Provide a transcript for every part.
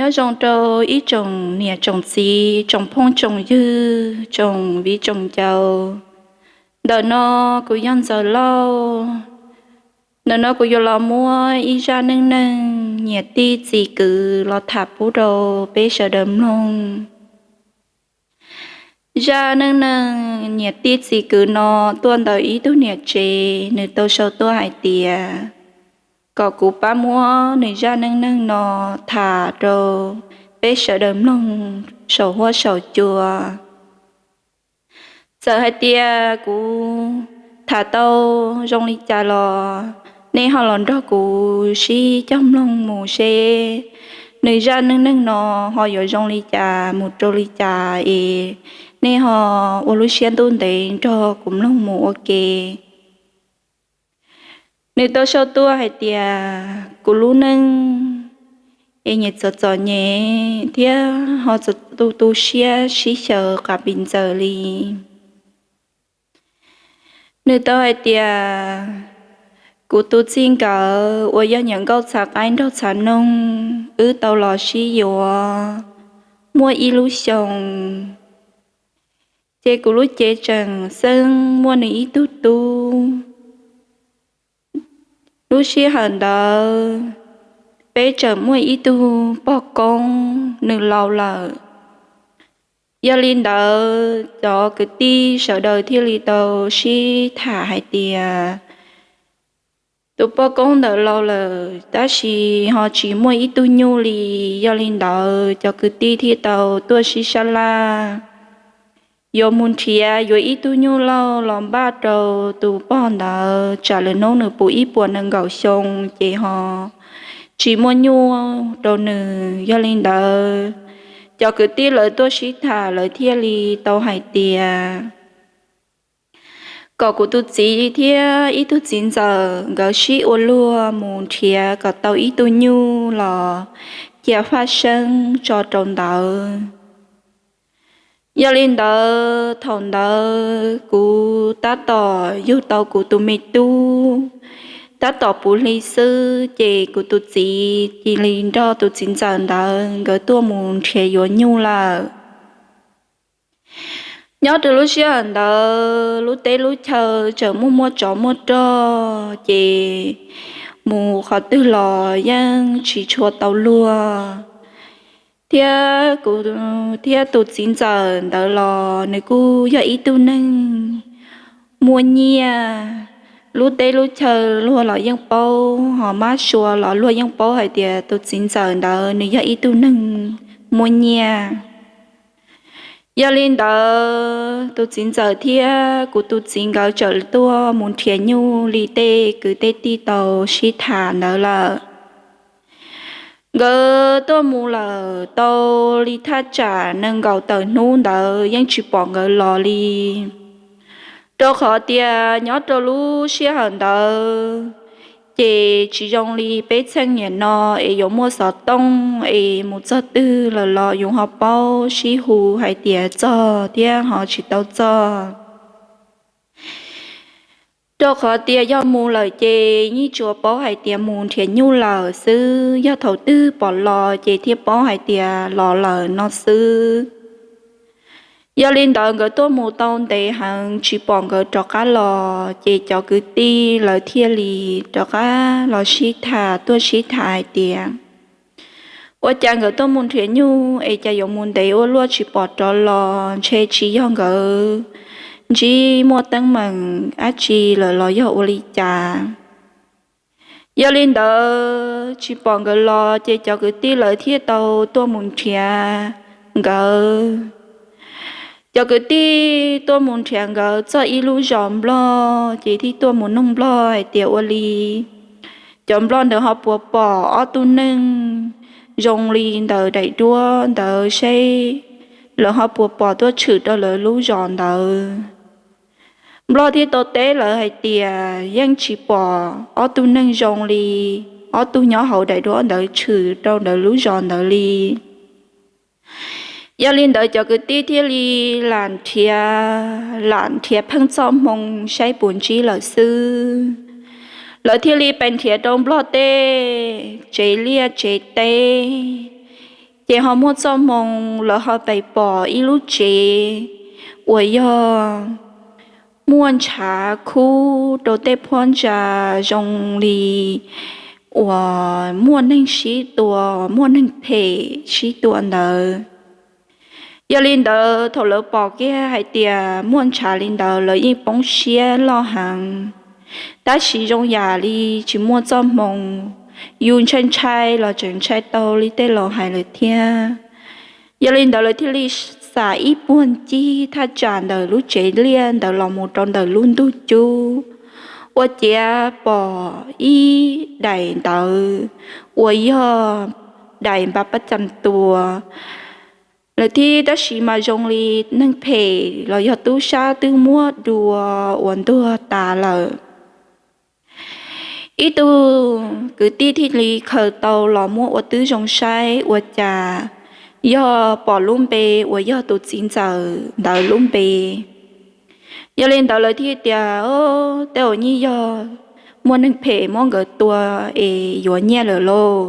Nyob zoo rau ib tsoom niam tsoom txiv, tsoom phooj tsoom ywg, tsoom viv tsoom ncaus. Ntawm no kuv yog Ntxawm Lauj. Ntawm no kuv yuav los muab ib zaj neej neeg niam tij txiv kwv los tham pub rau peb sawv daws mloog. Zaj neej neeg niam tij txiv kwv no tuaj ntawm ib tug niam tsev, nws tau sau tuaj hais tias kom kuv pab muab nws zaj neej neeg no tham rau peb sawv daws mloog saum huab saum cua. Txawm hais tias kuv tham tau zoo li cas los nej ho los nrog kuv sib cog mloog mus seb nws zaj neej neeg no ho yuav zoo li cas mus rau li cas es nej ho ua lub siab ntuj ntev nrog kuv mloog mus ua ke. Nws tau sau tuaj hais tias kuv lub neej es nyiam txom txom nyem thiab ho tu tu siab sib xyaw qas pis ntxaws li. Nws tau hais tias kuv tus txij nkawm uas yog niam nkauj txhav qaib nraug txhav noog, wb tau los sib yuav muaj ib lub xyoo, ces kuv lub cev tseem xeeb muaj nws ib tug tub. Lub sij hawm ntawd peb tseem muaj ib tug pog koob, nws laus lawm. Yog li ntawd cov kwv tij sawv daws thiaj li tau sib tham hais tias tus poj koob ntawd laus lawm tab sis ho tsis muaj ib tug nyuj li. Yog li ntawd cov kwv tij thiaj tau tuaj sib sab laj yuav mus nrhiav yuav ib tug nyuj lauj los npaj rau tus pog ntawd, tsam lwm hnub nws puv ib puas nees nkaum xyoo ces ho tsis muaj nyuj rau nws. Yog li ntawd cov kwv tij lawv tuaj sib tham lawv thiaj li tau hais tias kom kuv tus txiv thiab ib tug txiv ntxawm nkawd sib ua luag mus nrhiav kom tau ib tug nyuj los cia faj seeb tso rau ntawd. Yog li ntawd thaum ntawd kuv tab tom yug tau kuv tus me tub, tab tom puv hli xwb ces kuv tus txiv cia li nrog tus txiv ntxawm ntawd nkawd tuaj mus nrhiav yuav nyuj lawm. Nyob rau lub sij hawm ntawd lub teb lub chaw tseem muaj muaj tsov muaj rog ces mus qhov twg los yeej tsis tshua tau luag. Thiab kuv thiab tus txiv ntxawm ntawd los nws kuj yog ib tug neeg muaj nyiaj, lub teb lub chaw luag los yeej paub, ho mab sua los luag yeej paub hais tias tus txiv ntxawm ntawd nws yog ib tug neeg muaj nyiaj. Yog li ntawd tus txiv ntxawm thiab kuv tus txiv nkawd txawm tuaj mus nrhiav nyuj li tej kwv tej tij tau sib tham ntawd lawm. Nkawd tuaj mus lawm tau li thaj tsam nees nkaum tawm hnub ntawd yeej tsis pom nkawd los li. Rau qhov tias nyob rau lub sij hawm ntawd ces tsis zoo li peb txheej niam no es yuav muaj xov tooj es mus txog twg lawm los yus ho paub sib hu hais tias txog thiab ho tsis tau txog. Rau qhov tias yog mus lawm ces yeej tsuas paub hais tias mus nrhiav nyuj lawm xwb, yog thaum twg pom los ces thiaj paub hais tias los lawm no xwb. Yog li ntawd nkawd tuaj mus tau ntev heev tsis pom nkawd rov qab los ces cov kwv tij lawv thiaj li rov qab los sib tham, tuaj sib tham hais tias ua cas nkawd tuaj mus nrhiav nyuj es cas yuav mus ntev ua luaj tsis pom rov los, ntshe tsis yog nkawd ntsib muaj teeb meem dab tsi lawm los yog ua li cas. Yog li ntawd tsis pom nkawd los ces cov kwv tij lawv thiaj tau tuaj mus nrhiav nkawd. Cov kwv tij tuaj mus nrhiav nkawd txog ib lub zos nplog ces thiaj tuaj mus noog nplog hais tias ua li cov nplog ntawd ho puas pom ob tug neeg zoo li ntawm daim duab ntawd seb lawv ho puas pom tuaj tshwm rau lawv lub zos ntawd. Nplog thiaj tau teb lawv hais tias yeej tsis pom ob tug neeg zoo li ob tug nyob hauv daim duab ntawd tshwm rau ntawd lub zos ntawd li. Yog li ntawd cov kwv tij thiaj li lam nrhiav, lam nrhiav pheej txoj hmoo saib puas ntsib lawm xwb. Lawv thiaj li pes nrhiav rau nplog tej tsev liaj tsev teb, Ces ho muaj txoj hmoo lawv ho pais pom ib lub tsev uas yog muaj ntshav khub rau tej phab ntsa zoo li uas muaj neeg sib tua, muaj neeg phem sib tua ntawd. Yog li ntawd thaum lawv pom kiag hais tias muaj ntshav li ntawd lawv yeej poob siab loj heev, tab sis zoo yam li tsis muaj txoj hmoo, yus ntshai ntshai los tseem ntshai tau li tej laus hais lawm thiab. Yog li ntawd lawv thiaj li xa ib puag ncig thaj tsam ntawm lub tsev liaj ntawd los mus rau ntawm lub ntug cub, ua ciav pom ib daim ntawv uas yog daim npa pab cam tua lawm thiab, tab sis mas zoo li neeg phem los yog tub sab twb muab dua uas ntuag tas lawm. Ib tug kwv tij thiaj li khaws tau los muab ua tib zoo saib ua cas yog pom lub npe uas yog tus txiv ntxawm ntawd lub npe. Yog li ntawd lawv thiaj tias, tej zaum yeej yog muaj neeg phem muab nkawd tua es yuav nyiaj lawm lauj.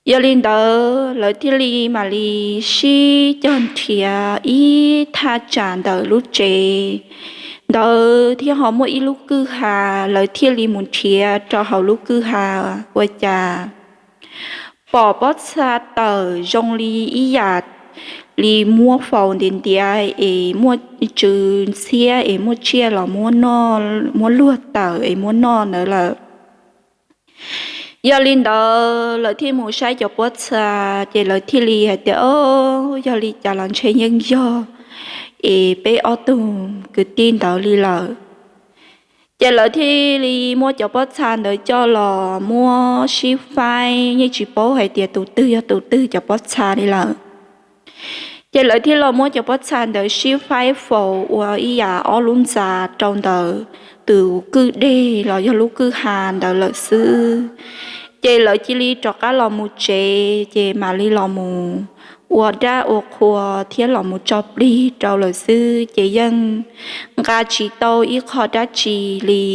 Yog li ntawd lawv thiaj li mam li sib cog nrhiav ib thaj tsam ntawm lub tsev ntawd thiab ho muaj ib lub kwj ha, lawv thiaj li mus nrhiav rau hauv lub kwj ha ua cas pom pob txha tawm zoo li ib yam li muab faus ntiav ntiav es muaj tsw ntxhiab es muaj tsiaj los muab luag tawm es muab noj ntawd lawm. Yog li ntawd lawv thiaj mus saib cov pob txha, ces lawv thiaj li hais tias, o, yog li cas los ntshe yeej yog es peb ob tug kwv tij ntawd li lawm. Ces lawv thiaj li muab cov pob txha ntawd coj los muab sib faib, yeej tsis paub hais tias tus twg yog tus twg cov pob txha li lawm. Ces lawv thiaj los muab cov pob txha ntawd sib faib faus ua ib yam ob lub ntxa rau ntawm tus kwj deg los yog lub kwj ha ntawd lawm xwb. Ces lawv cia li rov qab los mus tsev, ces mam li los mus ua dab ua qhua thiab los mus tso plig rau lawm xwb, ces yeej nqa tsis tau ib qho dab tsi li.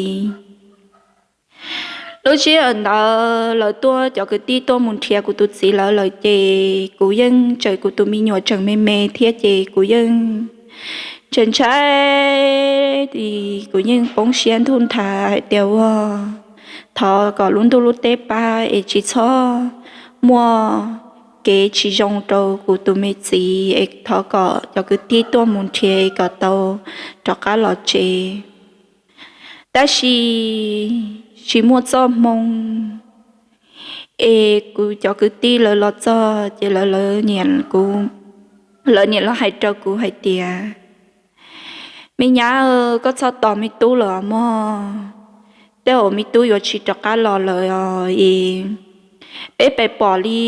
Lub sij hawm ntawd lawv tuaj, cov kwv tij tuaj mus nrhiav kuv tus txiv lawv lawm, ces kuv yeej tseem, kuv tus me nyuam tseem me me thiab, ces kuv yeej ntshai ntshai, kuv yeej poob siab ntuj nthav hais tias ua, thov kom lub ntuj lub teb pab es tsis txhob muaj kev tsis zoo rau kuv tus me txiv, es thov kom cov kwv tij tuaj mus nrhiav es kom tau rov qab los tsev. Tab sis tsis muaj txoj hmoo, es kuv cov kwv tij lawv los txog ces lawv, lawv niam los hais rau kuv hais tias, me nyab, koj txhob tos me tub lawm mog, tej zaum me tub yuav tsis rov qab los lawm os. Es peb pais pom li,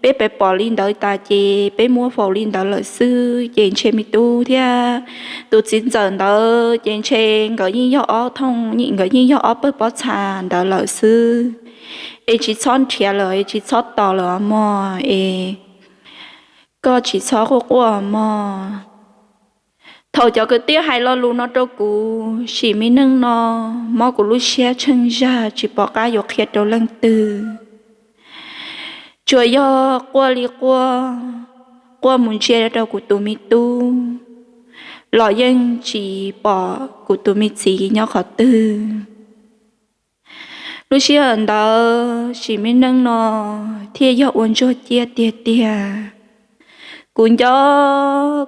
peb pais pom li ntawd tas ces peb muab faus li ntawd lawm xwb, ces ntshe me tub thiab tus txiv ntxawm ntawd ces ntshe nkawd yeej yog ob thooj, nkawd yeej yog ob pawg pob txha ntawd lawm xwb. Es tsis txhob nrhiav lawm, es tsis txhob tos lawm mog, es koj tsis txhob quaj quaj mog. Thaum cov kwv tij hais lo lus no rau kuv, sim me neej no mob kuv lub siab tsheej zag tsis pom qab yuav qhia rau leej twg. Tsuas yog quaj li quaj, quaj mus ntsia rau kuv tus me tub los yeej tsis pom kuv tus me txiv nyob qhov twg. Lub sij hawm ntawd sim me neej no thiaj yog ua ntsuag ciaj tiag tiag. Kuv nco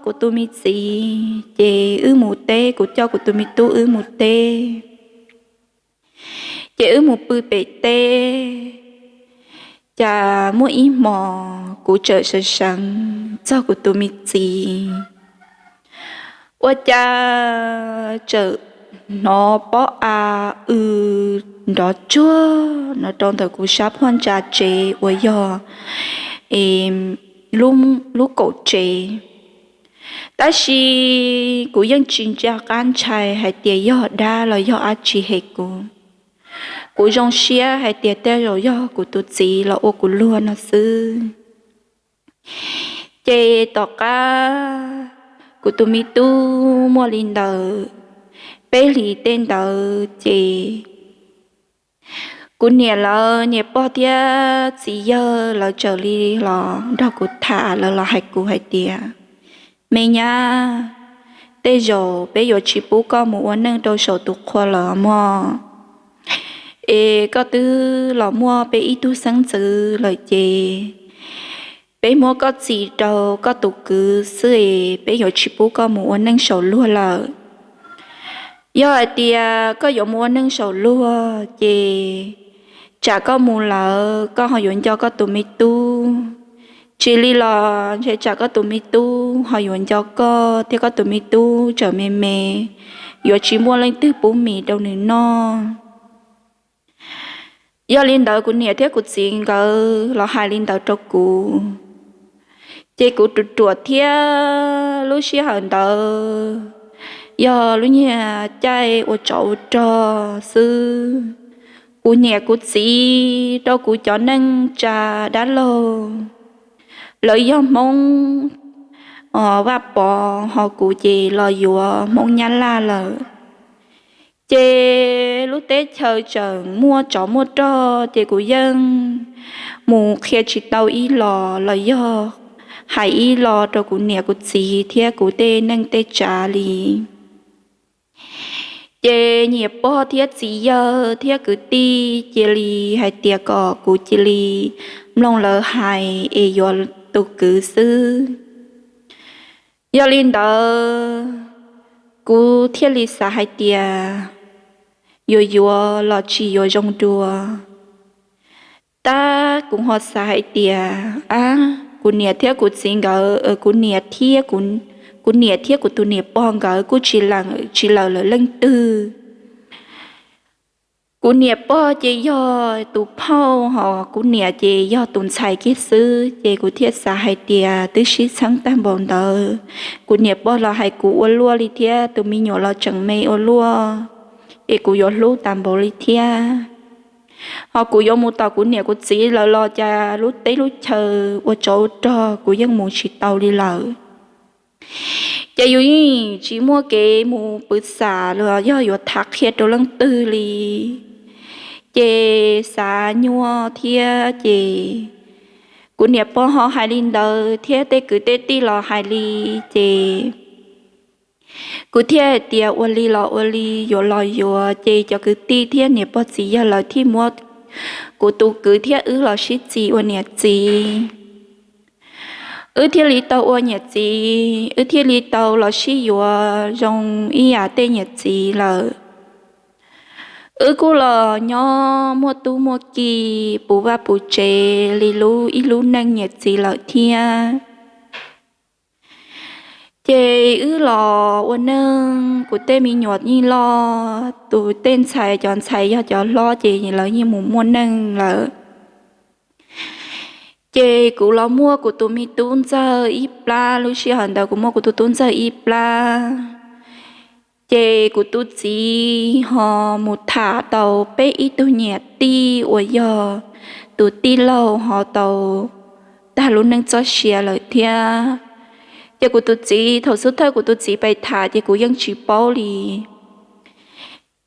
kuv tus me txiv ces wb mus teb, kuv coj kuv tus me tub wb mus teb, ces wb mus pw pem teb. Cas muaj ib hmos kuv txawm sawv seev txog kuv tus me txiv, ua cas txawm hnov pob av w nrov tsuag no rau ntawm kuv sab phab ntsa tsev uas yog lub kaum tsev. Tab sis kuv yeej tsis nco qab ntshai hais tias yog dab los yog dab tsi hem kuv. Kuv zoo siab hais tias tej zaum yog kuv tus txiv los ua kuv luag no xwb. Ces tom qab kuv tus me tub muaj li ntawd peb hlis tej ntawd ces Kuv niam lawv niam pog thiab txiv yawg lawv txawm li los nrog kuv tham, lawv los hais kuv hais tias, me nyab, tej zaum peb yuav tsis pub koj mus ua neej rau saum tus qhua lawm mog. Es koj twb los muaj peb ib tug xeeb ntxwv lawm ces peb muab koj txis rau koj tus kwv xwb es peb yuav tsis pub koj mus ua neej saum luag lawm. Yog hais tias koj yuav mus ua neej saum luag ces tsam koj mus lawm koj ho yuav nco koj tus me tub. Tsis li los ntshe tsam koj tus me tub ho yuav nco koj thiab koj tus me tub tseem me me, yuav tsis muaj leej twg pub mis rau nws noj. Yog li ntawd kuv niam thiab kuv txiv nkawd los hais li ntawd rau kuv, ces kuv ruam ruam thiab lub sij hawm ntawd yog lub niag caij ua tsov ua rog xwb. Kuv niam kuv txiv rau kuv cov neej tsa dab laug, lawv yog Hmoob Vaj Pov, ho kuv ces los yuav Hmoob Nyab Laj lawm. Ces lub teb chaws tseem muaj tsov muaj rog ces kuv yeej mus qhia tsis tau ib los los yog hais ib los rau kuv niam kuv txiv thiab kuv tej neej tej tsa li. Ces niam pog thiab txiv yawg thiab kwv tij cia li hais tias kom kuv cia li mloog lawv hais es yuav tus kwv xwb. Yog li ntawd, kuv thiaj li xav hais tias yuav yuav los tsis yuav zoo dua. Tab kuv ho xav hais tias, ab, kuv niam thiab kuv txiv nkawd, kuv niam thiab, kuv niam thiab kuv tus niam pog nkawd kuj tsis lawm, tsis lawm lawm leej twg. Kuv niam pog ces yog tus phauj, ho kuv niam ces yog tus ntxhais kiag xwb, ces kuv thiaj xav hais tias twb sib txheeb tag npaum ntawd, kuv niam pog los hais kuv ua luaj li thiab, tus me nyuam los tseem me ua luaj, es kuv yuav hlub tas npaum li thiab. Ho kuv yuav mus tom kuv niam kuv txiv lawv los cas lub teb lub chaw ua tsov ua rog kuv yeej mus tsis tau li lawm. Ces yus yeej tsis muaj kev mus pw xam los yog yuav tham qhia rau leej twg li. Ces xav nyuaj thiab ces kuv niam pog ho hais li ntawd thiab tej kwv tej tij los hais li, ces kuv thiaj hais tias ua li los ua li, yuav los yuav. Ces cov kwv tij thiab niam pog txiv yawg lawv thiaj muab kuv tus kwv thiab wb los sib txis ua niam txiv. Wb thiaj li tau ua niam txiv, wb thiaj li tau los sib yuav zoo ib yam tej niam txiv lawm. Wb kuj los nyob muaj tub muaj ki, puv vaj puv tsev li lub ib lub neej niam txiv lawm thiab. Ces wb los ua neej, kuv tej me nyuam yeej loj, tus tej ntxhais, cov ntxhais yog cov hlob ces lawv yeej mus muaj neej lawm. Ces kuv los muaj kuv tus me tub ntxawg ib plab, lub sij hawm ntawd kuv muaj kuv tus tub ntxawg ib plab. Ces kuv tus txiv ho mus tham tau peb ib tug niam tij uas yog tus tij laug ho tau tag lub neej txoj sia lawm thiab. Ces kuv tus txiv, thaum xub thawj kuv tus txiv pais tham ces kuv yeej tsis paub li.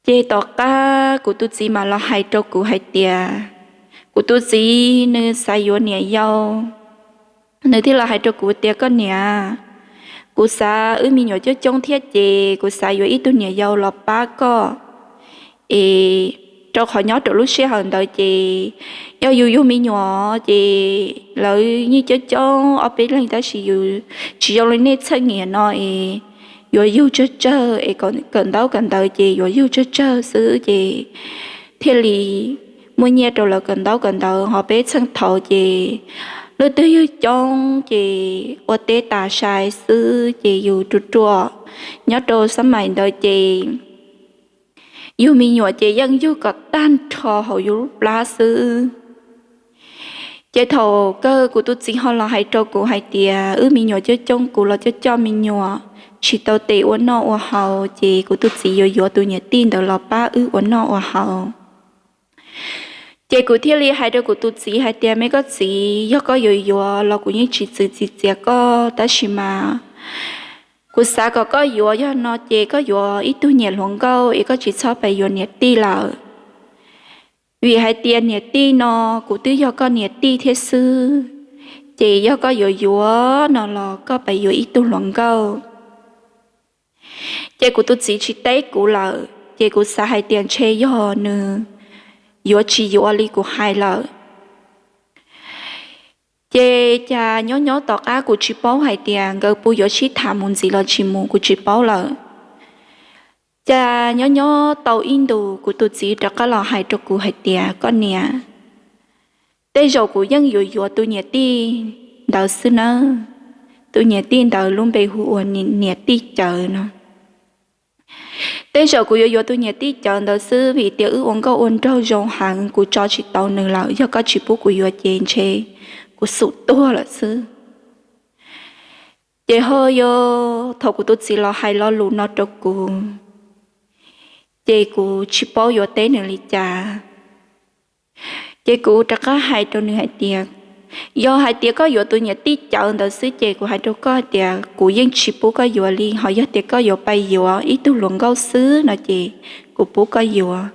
Ces tom qab kuv tus txiv mam los hais rau kuv hais tias, kuv tus txiv nws xav yuav niam yau, nws thiaj los hais rau kuv tias, koj niam, kuv xav wb me nyuam coob coob thiab ces kuv xav yuav ib tug niam yau los pab koj. Es rau qhov nyob rau lub sij hawm ntawd ces yog yus yug me nyuam ces lawv yeej coob coob ob peb leeg, tab sis yus tsis zoo li nej txheej niam no es yuav yug tsawg tsawg es kawm ntaub kawm ntawv ces yuav yug tsawg tsawg xwb ces thiaj li muaj nyiaj rau lawv kawm ntaub kawm ntawv. Ho peb txheej thaud ces leej twg yug coob ces ua teb tas sai xwb ces yus ruam ruam. Nyob rau xab mais ntawd ces yug me nyuam ces yeej yug kom tag nrho hauv yus lub plab xwb. Ces thaum kawg kuv tus txiv ho los hais rau kuv hais tias wb me nyuam coob coob, kuv los coj coj me nyuam tsis tau tes ua noj ua haus, ces kuv tus txiv yuav yuav tus niam tij ntawd los pab wb ua noj ua haus. Ces kuv thiaj li hais rau kuv tus txiv hais tias, me koj txiv, yog koj yuav yuav los kuv yeej tsis txwv txim txiav koj, tab sis mas kuv xav kom koj yuav yog no ces koj yuav ib tug niam hluas nkauj es koj tsis txhob pais yuav niam tij lawm. Vim hais tias niam tij no kuv twb yog koj niam tij thiab xwb, ces yog koj yuav yuav no los koj pab yuav ib tug hluas nkauj. Ces kuv tus txiv tsis teb kuv lawm, ces kuv xav hais tias ntshe yog nws yuav tsis yuav li kuv hais lawm. Ces cas nyob nyob tom qab kuv tsis paub hais tias nkawd puas yuav sib tham mus ntxiv los tsis mus, kuv tsis paub lawm. Cas nyob nyob tau ib ntus kuv tus txiv rov qab los hais rau kuv hais tias, koj niam, tej zaum kuv yeej yuav yuav tus niam tij ntawd xwb nawb. Tus niam tij ntawd lub npe hu ua niam tij Cawv no. Tej zaum kuv yuav yuav tus niam tij Cawv ntawd xwb, vim tias wb ua nkauj ua nraug zoo heev, kuv tso tsis tau nws lawm. Yog koj tsis pub kuv yuav ces ntshe kuv xum tuag lawm xwb. Ces ho yog thaum kuv tus txiv los hais lo lus no rau kuv, ces kuv tsis paub yuav teb nws li cas. Ces kuv rov qab hais rau nws hais tias, yog hais tias koj yuav tus niam tij Cawv ntawd xwb ces kuv hais rau koj hais tias kuv yeej tsis pub koj yuav li, ho yog tias koj yuav pab yuav ib tug hluas nkauj xwb no ces kuv pub koj yuav,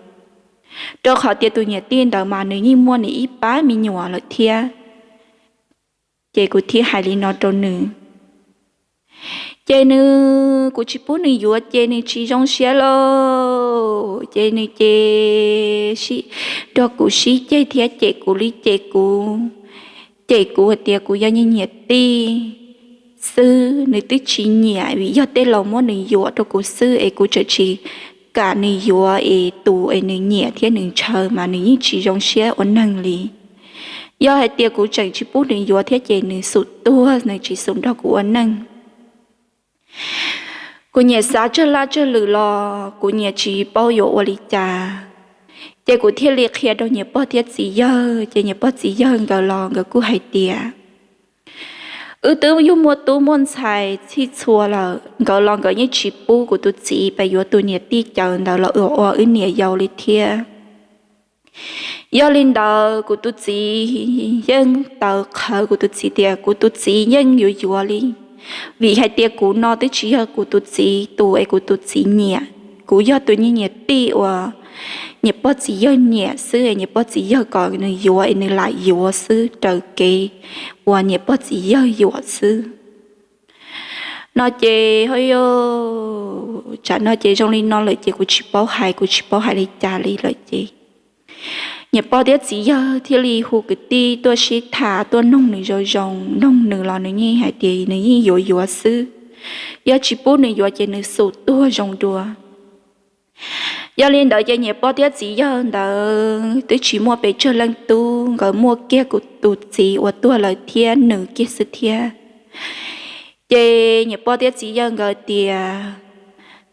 rau qhov tias tus niam tij ntawd mas nws yeej muaj nws ib pab me nyuam lawm thiab. Ces kuv thiaj hais li no rau nws. Ces nws, kuv tsis pub nws yuav ces nws tsis zoo siab lauj, ces nws ces nrog kuv sib ceg thiab cem kuv li cem kuv, cem kuv hais tias kuv yog niam tij xwb, nws twb tsis nyiam, vim yog tej laus muab nws yuam rau kuv xwb es kuv tseem tsis kam nws yuav es tus es nws nyiam thiab nws ntshaw mas nws yeej tsis zoo siab ua neeg li. Yog hais tias kuv tseem tsis pub nws yuav thiab ces nws xum tuag, nws tsis xum nrog kuv ua neej. Kuv niam xav tsawg laj tsawg lwm los kuv niam tsis paub yuav ua li cas, ces kuv thiaj li qhia rau niam pog thiab txiv yawg, ces niam pog txiv yawg nkawd los nkawd kuj hais tias, wb twb yug muaj tub muaj ntxhais txhij txhua lawm, nkawd los nkawd yeej tsis pub kuv tus txiv pab yuav tus niam tij Cawv ntawd los ua wb niam yau li thiab. Yog li ntawd kuv tus txiv yeej taw qhawv kuv tus txiv tias kuv tus txiv yeej yuav yuav li, vim hais tias kuv no twb tsis yog kuv tus txiv tus es kuv tus txiv nyiam, kuv yog tus niag niam tij uas niam pog txiv yawg nyiam xwb es niam pog txiv yawg kom nws yuav es nws lam yuav xwb raws kev uas niam pog txiv yawg yuam xwb. No ces ho yog tsam no ces zoo li no lawm ces kuv tsis paub hais, kuv tsis paub hais li cas li lawm ces niam pog thiab txiv yawg thiaj li hu kwv tij tuaj sib tham, tuaj noog nws zoo zoo, noog nws los nws yeej hais tias nws yeej yuav yuav xwb, yog tsis pub nws yuav ces nws xum tuag zoo dua. Yog li ntawd ces niam pog thiab txiv yawg ntawd twb tsis muaj pes tsawg leej tub, nkawd muaj kiag kuv tus txiv uas tuag lawm thiab nws kiag xwb thiab. Ces niam pog thiab txiv yawg nkawd tias,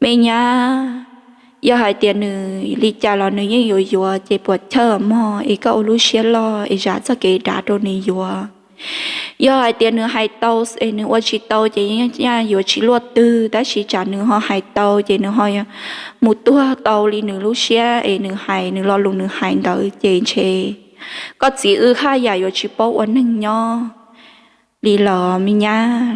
me nyab, yog hais tias nws li cas los nws yeej yuav yuav, ces puas chawj mog es koj ua lub siab loj es zam txoj kev dav rau nws yuav. Yog hais tias nws hais tau es nws ua tsis tau ces yuav tsis luaj twg, tab sis tsam nws ho hais tau ces nws ho mus tuag tau li nws lub siab es nws hais, nws lo lus nws hais ntawd ces ntshe koj txiv wb haj yam yuav tsis paub ua neeg nyob li los me nyab.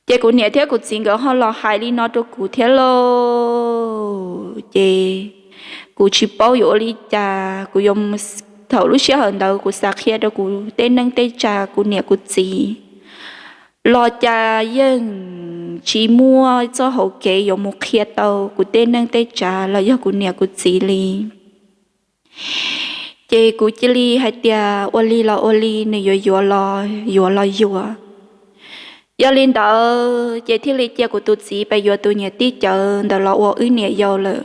Ces kuv niam thiab kuv txiv nkawd ho los hais li no rau kuv thiab lauj. Ces kuv tsis paub yuav ua li cas, kuv yuav, thaum lub sij hawm ntawd kuv xav qhia rau kuv tej neej tej tsa, kuv niam kuv txiv los cas yeej tsis muaj txoj hauv kev yuav mus qhia tau kuv tej neej tej tsa los yog kuv niam kuv txiv li. Ces kuv cia li hais tias ua li los ua li, nws yuav yuav los yuav los yuav. Yog li ntawd ces thiaj li cia kuv tus txiv pab yuav tus niam tij Cawv ntawd los ua wb niam yau lawm.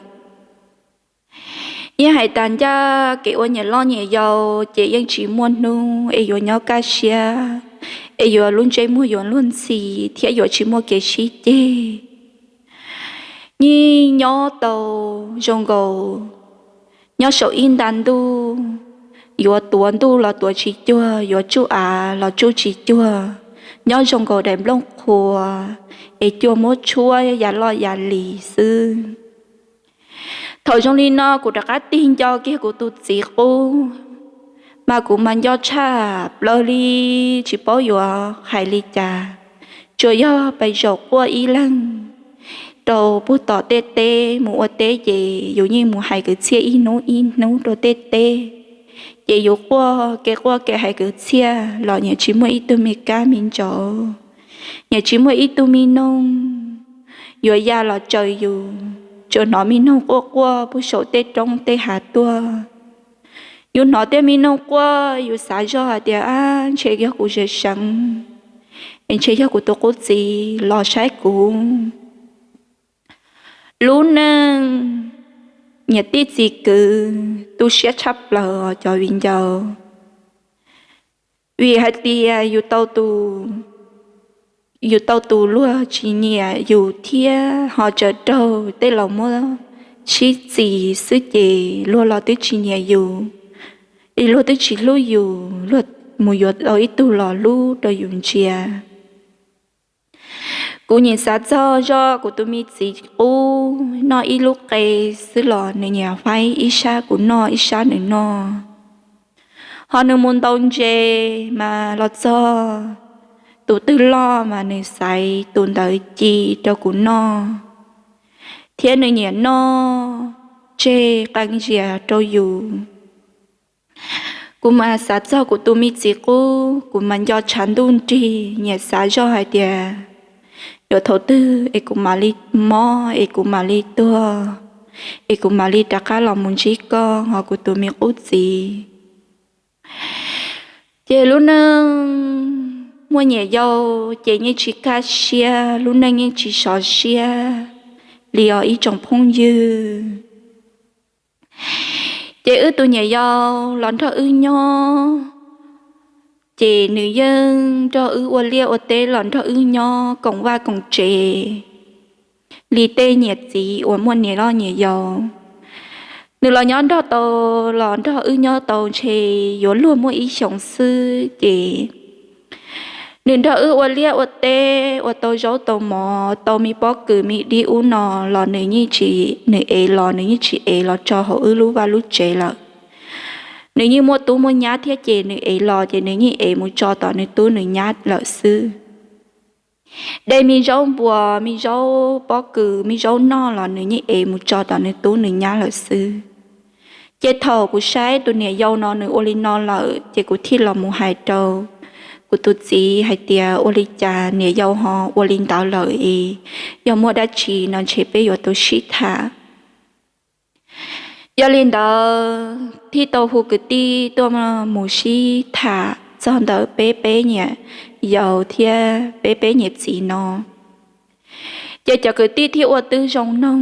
Yeej hais tas ncaj kev ua niam loj niam yau ces yeej tsis muaj hnub es yuav nyob kaj siab, es yuav lub ntsej muag yuav luag ntxhi thiab yuav tsis muaj kev sib ceg. Yeej nyob tau zoo nkaus nyob saum ib nta ntuj, yuav tuav ntuj los tuav tsis cuag, yuav tsuj av los tsuj tsis cuag, nyob zoo nkaus daim nplooj qhuav es cua muab tshuab ya loj ya lis xwb. Thaum zoo li no kuv rov qab tig nco kiag kuv tus txiv qub, mas kuv mas nco tshaj plaws li, tsis paub yuav hais li cas, tsuas yog pes zaum quaj ib leeg. rau puag tom tej teb mus ua teb ces yus yeej mus hais kwv txhiaj ib hnub ib hnub rau tej teb. Ces yus quaj kev quaj kev hais kwv txhiaj los nyias tsis muaj ib tug me kab me ntsaum, nyias tsis muaj ib tug me noog yuav ya los tsaws yus, tsuas hnov me noog quaj quaj puag saum tej roob tej hav tuaj. Yus hnov tej me noog quaj yus xav zoj hais tias, ab, ntshe yog kuv zej seev, es ntshe yog kuv tus qub txiv los saib kuv. Lub neej niam tij txiv kwv tu siab tshaj plaws os cov viv ncaus, vim hais tias yus tau tus luag tsis nyiam yus thiab ho tsaws raug tej laus muab tshib txis xwb ces luag los twb tsis nyiam yus, es luag twb tsis hlub yus, luag mus yuav tau ib tug los hlub rau yus ntsia. Kuv nyiam xav txog zoj kuv tus me txiv qub noj ib lub qe xwb los nws nyiam faib ib sab kuv noj ib sab nws noj. Ho nws mus ntaus ntses mas los txog tus twg loj mas nws xaiv tus ntawd ci rau kuv noj, thiab nws nyiam noj tseg qee zias rau yus. Kuv mas xav txog kuv tus me txiv qub, kuv mas nco tshav ntuj nrig, nyiam xav zoj hais tias yuav thaum twg es kuv mam li mob, es kuv mam li tuag, es kuv mam li rov qab los mus ntsib koj ho kuv tus me qub txiv. Ces lub neej muaj niam yau ces yeej tsis kaj siab, lub neej yeej tsis sov siab li os ib tsoom phooj ywg. Ces wb tus niam yau los nrog wb nyob, ces nws yeej nrog wb ua liaj ua teb los nrog wb nyob koom vaj koom tsev li tej niam txiv uas muaj niam loj niam yau. Nws los nyob nrog tau, los nrog wb nyob tau ntshe yuav luag muaj ib xyoos xwb ces nws nrog wb ua liaj ua teb ua tau zaub tau mov tau me pob kws me dib ub no los nws yeej tsis, nws ev los nws yeej tsis ev los tso hauv wb lub vaj lub tsev lawm. Nws yeej muaj tub muaj nyab thiab ces nws ev los ces nws yeej ev mus tso tom nws tub nws nyab lawm xwb. De me zaub npuas me zaub pob kws me zaub noj los nws yeej ev mus tso tom nws tub nws nyab lawm xwb. Ces thaum kuv saib tus niam yau no nws ua li no lawm ces kuv thiaj los mus hais rau kuv tus txiv hais tias ua li cas niam yau ho ua li ntawd lawm es yog muaj dab tsi no ntshe peb yuav tau sib tham. Yog li ntawd thiaj tau hu kwv tij tuaj mus sib tham txog ntawm peb peb niam yau thiab peb peb niam txiv no. Ces cov kwv tij thiaj ua tib zoo noog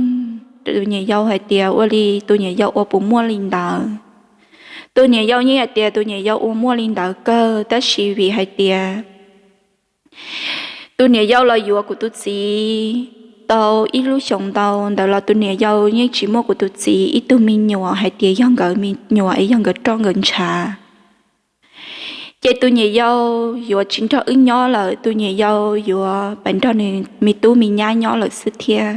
tus niam yau hais tias ua li tus niam yau ua puas muaj li ntawd. Tus niam yau yeej hais tias tus niam yau ua muaj li ntawd kawg tab sis vim hais tias tus niam yau los yuav kuv tus txiv tau ib lub xyoos ntau ntawd los tus niam yau yeej tsis muaj kuv tus txiv ib tug me nyuam hais tias yog nkawd me nyuam es yog nkawd roj nkawd ntshav. Ces tus niam yau yuav tsis nrog wb nyob lawm, tus niam yau yuav pab nrog nws me tub me nyab nyob lawm xwb thiab.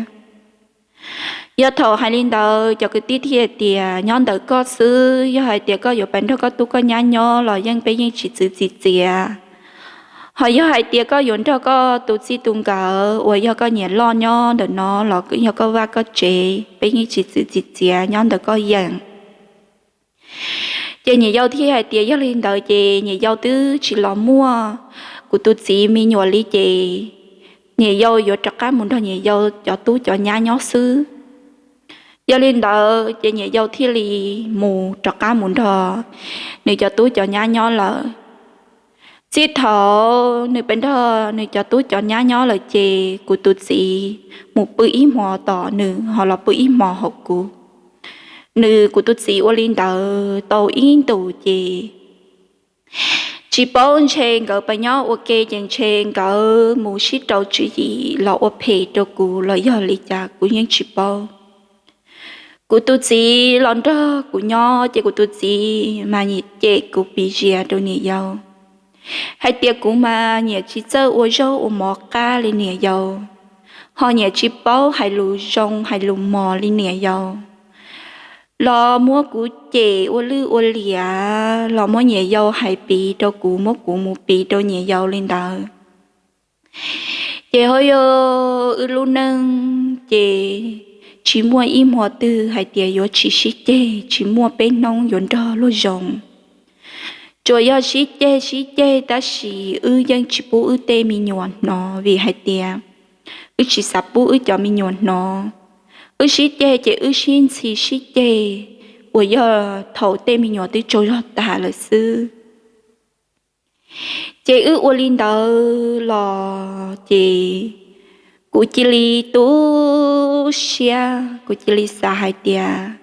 Yog thaum hais li ntawd cov kwv tij thiaj tias nyob ntawm koj xwb, yog hais tias koj yuav pab nrog koj tub koj nyab nyob los yeej peb yeej tsis txwv txim txiav. Ho yog hais tias koj yuav nrog koj tus txij tus nkawm uas yog koj niam loj nyob ntawm no los yog koj vaj koj tsev peb yeej tsis txwv txim txiav nyob ntawm koj yeem. Ces niam yau thiaj hais tias yog li ntawd ces niam yau twb tsis los muaj kuv tus txiv me nyuam li ces niam yau yuav rov qab mus nrog niam yau cov tub cov nyab nyob xwb. Yog li ntawd ces niam yau thiaj li mus rov qab mus nrog nws cov tub cov nyab nyob lawm. Txij thaum nws pab nrog nws cov tub cov nyab nyob lawm ces kuv tus txiv mus pw ib hmo tom nws ho los pw ib hmo hauv kuv. Nws kuv tus txiv ua li ntawd tau ib ntus ces tsis paub ntshe nkawd pab nyob ua ke ces ntshe nkawd mus sib rau tswv yim los ua phem rau kuv los yog li cas kuv yeej tsis paub. Kuv tus txiv los nrog kuv nyob ces kuv tus txiv mas nyiam cem kuv piv zias rau niam yau hais tias kuv mas nyiam tsis txawj ua zaub ua mov qab li niam yau, ho nyiam tsis paub hais lus zoo hais lus mos li niam yau. Los muab kuv cem ua lwj ua liam, los muab niam yau hais piv rau kuv, muab kuv mus piv rau niam yau li ntawd. Ces ho yog wb lub neej ces tsis muaj ib hmo twg hais tias yuav tsis sib ceg, tsis muaj peb hnub yuav nrog luag zoo. Tsuas yog sib ceg sib ceg tab sis wb yeej tsis pub wb tej me nyuam hnov vim hais tias wb tsis xav pub wb cov me nyuam hnov. Wb sib ceg ces wb sib ntxhi sib ceg uas yog thaum tej me nyuam twb tsaug zog tas lawm xwb. Ces wb ua li ntawd los ces kuv cia li tu siab, kuv cia li xav hais tias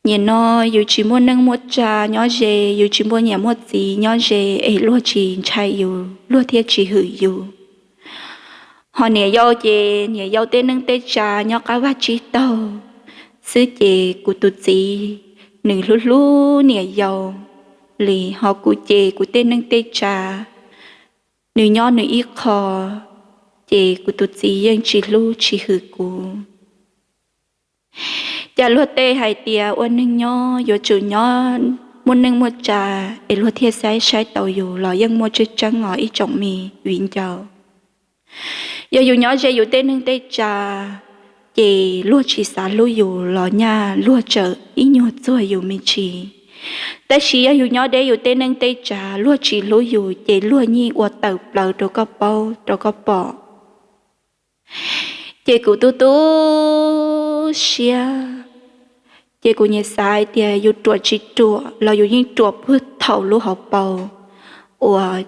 nim no yus tsis muaj neej muaj tsa nyob ze, yus tsis muaj niam muaj txiv nyob ze es luag tsis ntshai yus, luag thiaj tsis hwm yus. Ho niam yau ces niam yau tej neej tej tsa nyob qab vaj tsib taug xwb ces kuv tus txiv nws hlub hlub niam yau li, ho kuv ces kuv tej neej tej tsa nws nyob nws ib qho, ces kuv tus txiv yeej tsis hlub tsis hwm kuv. Cas luag tej hais tias ua neeg nyob yuav tsum nyob muaj neej muaj tsa es luag thiaj saib saib tau yus los yeej muaj tseeb tseeb os ib tsoom me viv ncaus. Yog yus nyob ze yus tej neej tej tsa ces luag tsis xav hlub yus los nyaj luag tseem ib nyuag txuag yus me ntsis. Tab sis yog yus nyob deb yus tej neej tej tsa luag tsis hlub yus ces luag yeej ua tawm plaws rau koj paub rau koj pom. Ces kuv tu tu siab, ces kuv nyiam xav hais tias yus ruam tsis ruam los yus yeej ruam puag thaum lub hauv paus uas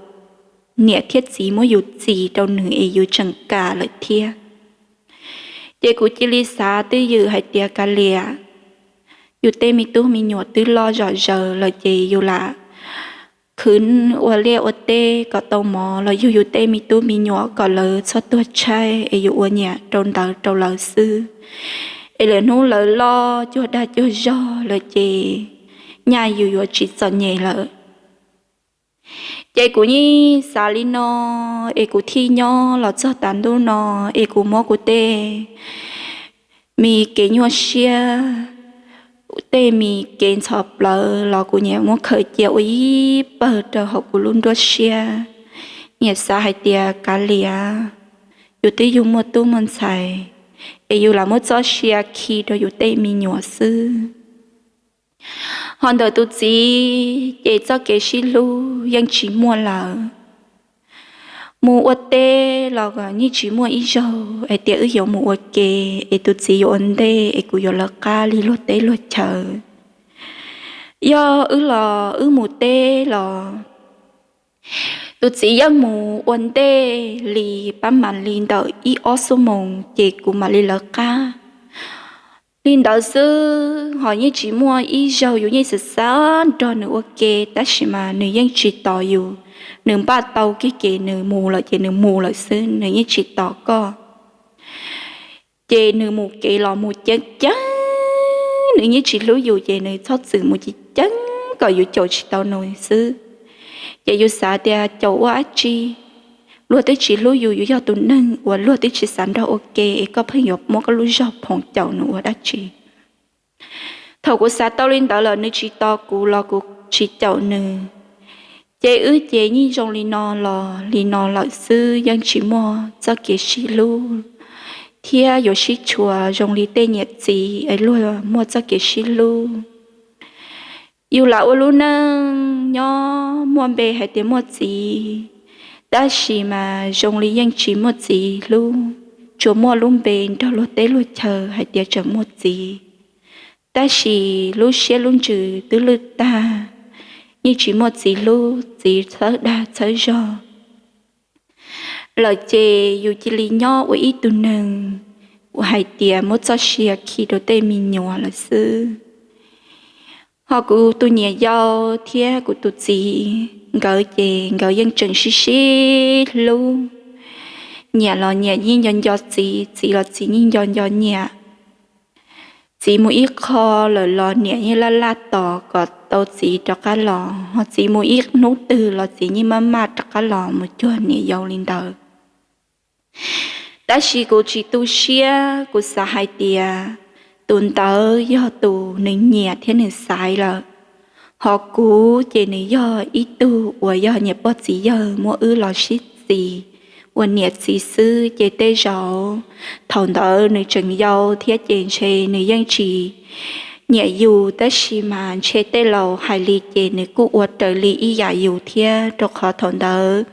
niam thiab txiv muab yus txis rau nws es yus tseem kam lawm thiab. Ces kuv cia li xav twj ywm hais tias kav liam, yus tej me tub me nyuam twb loj zom zaws lawm ces yus lam khwv ua liaj ua teb kom tau mov los yug yus tej me tub me nyuam kom lawv txhob tuag tshaib es yus ua niam rau ntawd rau lawv xwb. Es lawm hnub lawv loj cuag dag cuag zog lawm ces nyaj yus yuav tsis txom nyem lawm. Ces kuv yeej xav li no, es kuv thiaj nyob los txog tav ntuj no, es kuv muab kuv tej me kev nyuaj siab, tej me kev ntxhov plawv los kuv nyiam muab khaws cia ua ib pawg rau hauv kuv lub nruab siab. Nyiam xav hais tias kav liam, yus twb yug muaj tub muaj ntxhais, es yus lam muab txoj sia khi rau yus tej me nyuam xwb. Ho ntawm tus txiv ces txoj kev sib hlub yeej tsis muaj lawm. Mus ua teb los yeej tsis muaj ib zaug hais tias wb yuav mus ua ke, es tus txiv yuav ua ntej es kuv yuav lawv qab li luag teb luag chaw. Yog wb los wb mus teb los tus txiv yeej mus ua ntej li pab mam li ntawm ib ob xuab moos ces kuv mam li lawv qab. Li ntawd xwb ho yeej tsis muaj ib zaug yus yeej xav xav nrog nws ua ke tab sis mas nws yeej tsis tos yus. Nws npaj tau kiag ces nws mus lawm ces nws mus lawm xwb, nws yeej tsis tos koj. Ces nws mus kev los mus ceev ceev, nws yeej tsis hlub yus ces nws txhob txwm mus ceev ceev kom yus caum tsis tau nws xwb. Ces yus xav tias caum ua dab tsi, luag twb tsis hlub yus, yus yog tus neeg uas luag twb tsis xav nrog ua ke es koj pheej yuav muab koj lub zog phoom caum nws ua dab tsi. Thaum kuv xav tau li ntawd lawm nws tsis tos kuv los kuv tsis caum nws. Ces wb ces yeej zoo li no los li no lawm xwb, yeej tsis muaj txoj kev sib hlub thiab yuav sib tshua zoo li tej niam txiv es luag muaj txoj kev sib hlub. Yus lam ua lub neej nyob muaj npe hais tias muaj txiv, tab sis mas zoo li yeej tsis muaj txiv hlub, tsuas muaj lub npe nrog luag teb luag chaw hais tias tseem muaj txiv, tab sis lub siab lub ntsws twb lwj tag, yeej tsis muaj txiv hlub, txiv txhawb dag txhawb zog lawm ces yus cia li nyob ua ib tug neeg uas hais tias muab txoj sia khi rau tej me nyuam lawm xwb. Ho kuv tus niam yau thiab kuv tus txiv nkawd ces nkawd yeej tseem sib sib hlub. Niam los niam yeej nco nco txiv, txiv los txiv yeej nco nco niam. Txiv mus ib qho lawm los niam yeej laj laj tos kom tau txiv rov qab los, ho txiv mus ib hnub twg los txiv yeej maj maj rov qab los mus cuag niam yau li ntawd. Tab sis kuv tsis tu siab, kuv xav hais tias tus ntawd yog tus nws nyiam thiab nws xaiv lawm. Ho kuv ces nws yog ib tug uas yog niam pog txiv yawg muab wb los sib txis, ua niam txiv xwb ces tej zaum thaum ntawd nws tseem yau thiab ces ntshe nws yeej tsis nyiam yus, tab sis mas ntshe tej laus hais li ces nws kuj ua raws li ib yam yus thiab, rau qhov thaum ntawd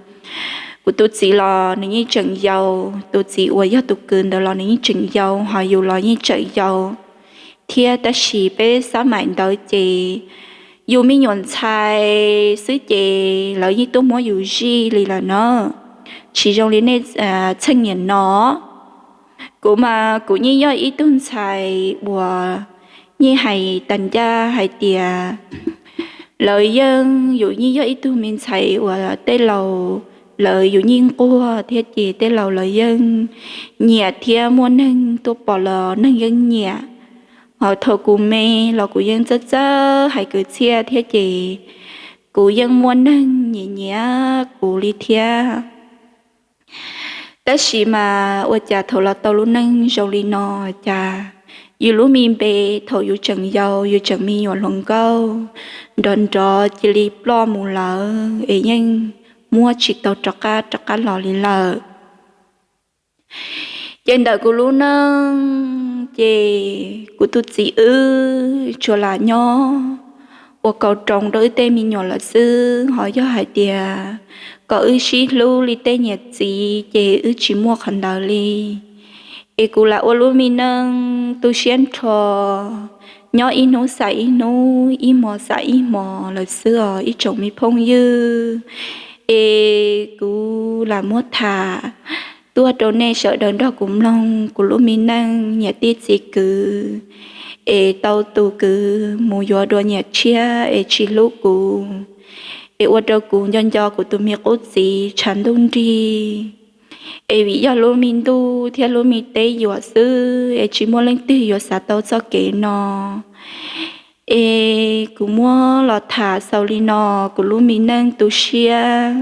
kuv tus txiv los nws yeej tseem yau, tus txiv uas yog tus kwv ntawd los nws yeej tseem yau, ho yus los yeej tseem yau thiab. Tab sis peb xab maim ntawd ces yus me nyuam ntxhais xwb ces lawv yeej tuaj muab yus zij li lawm no, tsis zoo li nej txheej niam no. Kuv mas kuv yeej yog ib tug ntxhais uas yeej hais tag ncaj hais tias lawv yeej, yus yeej yog ib tug me ntxhais uas tej laus lawv yus yeej nquag thiab ces tej laus lawv yeej nyiam thiab muaj neeg tuaj pom los neeg yeej nyiam. Ho thaum kuv me los kuv yeej txawj txawj hais kwv txhiaj thiab ces kuv yeej muaj neeg nyiam nyiam kuv li thiab. Tab sis mas ua cas thaum los tau lub neej zoo li no, cas yus lub me npe thaum yus tseem yau yus tseem me nyuam hluas nkauj nrov nrov cia li ploj mus lawm es yeej muab tsis tau rov qab rov qab los li lawm. Ces ntawm kuv lub neej ces kuv tus txiv wb tsuas lam nyob ua kaus roos rau wb tej me nyuam lawm xwb, ho yog hais tias kom wb sib hlub li tej niam txiv ces wb tsis muaj qhov ntawd li. Es kuv lam ua lub me neej tu siab nrho, nyob ib hnub xam ib hnub, ib hmo xam ib hmo lawm xwb os ib tsoom me phooj ywg. Es kuv lam muab tham tuaj rau nej sawv daws nrog kuv mloog kuv lub me neej niam tij txiv kwv, es tau tus kwv mus yuav dua niam tshiab es tsis hlub kuv, es ua rau kuv nco nco kuv tus me qub txiv tshav ntuj nrig. Es vim yog lub me ntuj thiab lub me teb yuam xwb es tsis muaj leej twg yuav xav tau txoj kev no. Es kuv muab los tham xaus li no, kuv lub me neej tu siab.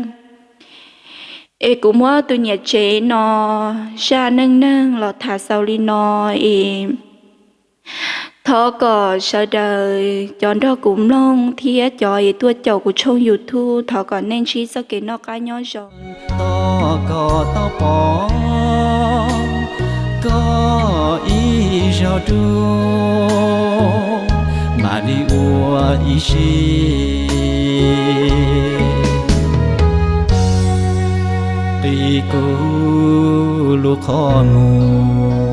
Es kuv muab tus niam tsev no zaj neej neeg los tham xaus li no, es thov kom sawv daws cov nrog kuv mloog thiab cov es tuaj caum kuv tshooj YouTube, thov kom nej ntsib txoj kev noj qab nyob zoo. Tos kom tau pom koj ib zaug dua, mam li ua ib sim qi kuv lub qhov muag.